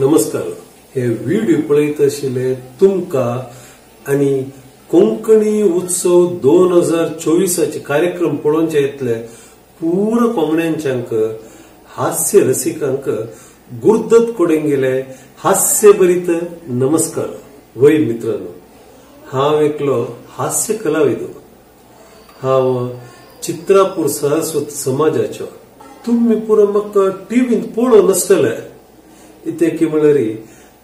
नमस्कार. हे व्हिडिओ पळयत आशिल्ले तुमकां आनी कोंकणी उत्सव 2024 कार्यक्रम पळोवचे येतले पुरो कोंकण्यांच्यांक हास्य रसिकांक गुरुदत्त कोडंगेले हास्यभरीत नमस्कार. वय मित्रांनो, हांव एकलो हास्य कलाविद. हांव चित्रापूर सरस्वत समाजाचो. तुमी पुरो म्हाका टीव्हींत पळोवन आसतले. इतके म्हळ्यार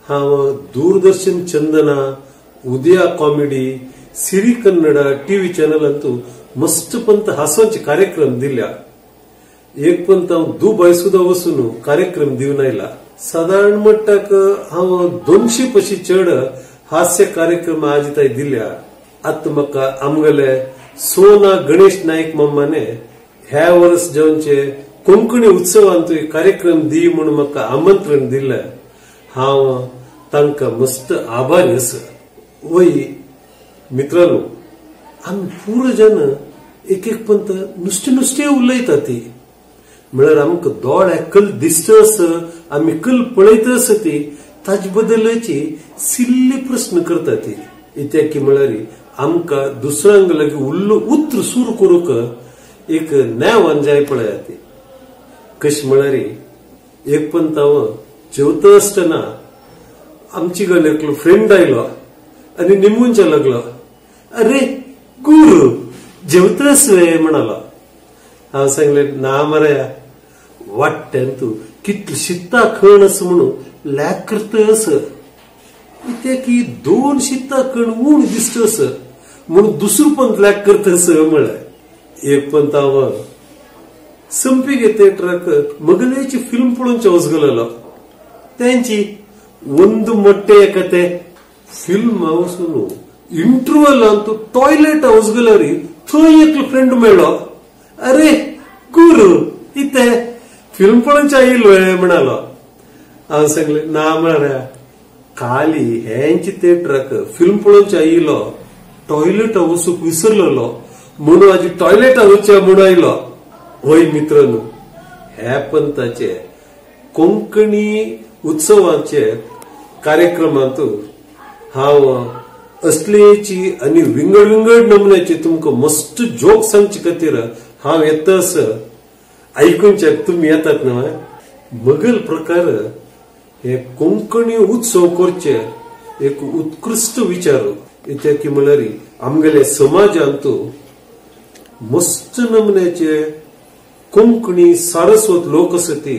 हांव Doordarshan Chandana, Udaya comedy, Siri Kannada TV चॅनलांतू मस्त पंत हासोचे कार्यक्रम दिल्या. एक पंत हांव दुबय सुद्दां वचून कार्यक्रम दिवन आयला. सादारण म्हणटाक हांव 200 पशी चड हास्य कार्यक्रम आज ताय दिल्या. आतां म्हाका आमगेले सोना गणेश नाईक मम्माने ह्या वर्स जेवचे कोंकणी उत्सवांत कार्यक्रम दी म्हूण म्हाका आमंत्रण दिलें. हांव तांकां मस्त आभारी आसा. वय मित्रांनो, आमी पुरो जन एक एक पंत नुस्तें नुस्तें उलयता ती. म्हळ्यार आमकां दोळ्याक कल दिसता आस, आमी कल पळयता आसा ती, ताजे बद्दलची सिल्ली प्रस्न करता ती. इत्याक म्हळ्यार आमकां दुसऱ्यांक लागीं उल्लो उत्र सूर करूंक एक नेवान जाय पळया ती. कशें म्हळ्यार एक पंत हांव जेवता आसतना आमची गल एकलो फ्रेंड आयलो आनी निमूनच्या लागलो, अरे गुरू जेवतस वे म्हणालो. हांव सांगलें, ना मरया, वाट्यान तूं कितली शिता खण आसा म्हणून लॅक करता आस. इत्याक 2 शिता खण उण दिसता आस म्हणून दुसरो पंत लॅक करता आस म्हळ्यार. एक पंत हांव संपिगे थिएटराक मगलेची फिल्म पळोवचे वचगलेलो. तेंची ಒಂದು ಮೊಟ್ಟೆಯ ಕತೆ फिल्म वचून इंटरवल अंतू टॉयलेट वचगल्यार थंय एकलो फ्रेंड मेळ्ळो. अरे गुरू इते फिल्म पळोवचे आयिल्लो म्हणालो. हांव सांगलें, ना म्हळ्यार खाली हेंच थिएटराक फिल्म पळोवचे आयिल्लो, टॉयलेट वचूंक विसरलेलो म्हणून आजी टॉयलेट वचया म्हणून आयलो. होय मित्रांनो, ह्या पंथाचे कोंकणी उत्सवाचे कार्यक्रमांत हांव असलेची आनी विंगड विंगड नमुन्याचे तुमकां मस्त जोक सांगचे खातीर हांव येता आसा. आयकुनच्याक तुमी येतात न्हय. मगल प्रकार हे कोंकणी उत्सव करचे एक उत्कृश्ट विचार. इत्याक म्हळ्यार आमगेले समाजांत मस्त नमुन्याचे कोंकणी सारस्वत लोक आसा ती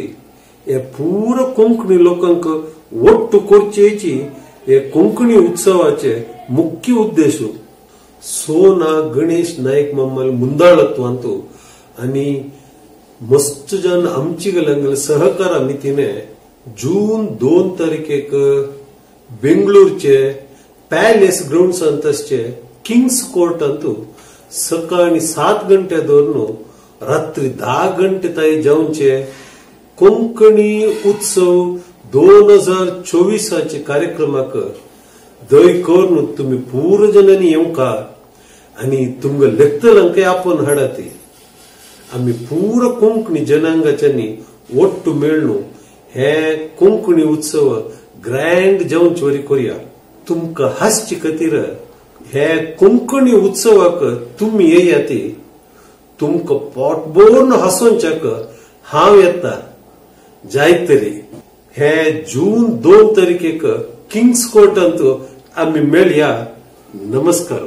हे पुरो कोंकणी लोकांक ಒಟ್ಟು करचेची हे कोंकणी उत्सवाचे मुख्य उद्देश. सोना गणेश नाईक मम्माल मुंदाळत्वांतू आनी मस्त जन आमची गलंगल सहकार मितीने जून 2 तारखेक बेंगळूरचे palace grounds अंतसचे Kings court Antu सकाळी 7 गंटे धरून रात्री 10 गंटे ताई जावचे कोंकणी उत्सव 2024 कार्यक्रमाक दय करून तुमी पुरो जनांनी येवका आनी तुमकां लेखतल्यांकय आपोवन हाडात. आमी पुरो कोंकणी जनांगाच्यांनी ಒಟ್ಟು मेळ्ळू हे कोंकणी उत्सव ग्रँड जावचे वरी करुया. तुमकां हासचे खातीर हे कोंकणी उत्सवाक तुमी येयात. तुमकां पोट भरून हासोवच्याक हांव येता जायत तरी. हे जून 2 तारखेक किंग्स कोर्टांत आमी मेळया. नमस्कार.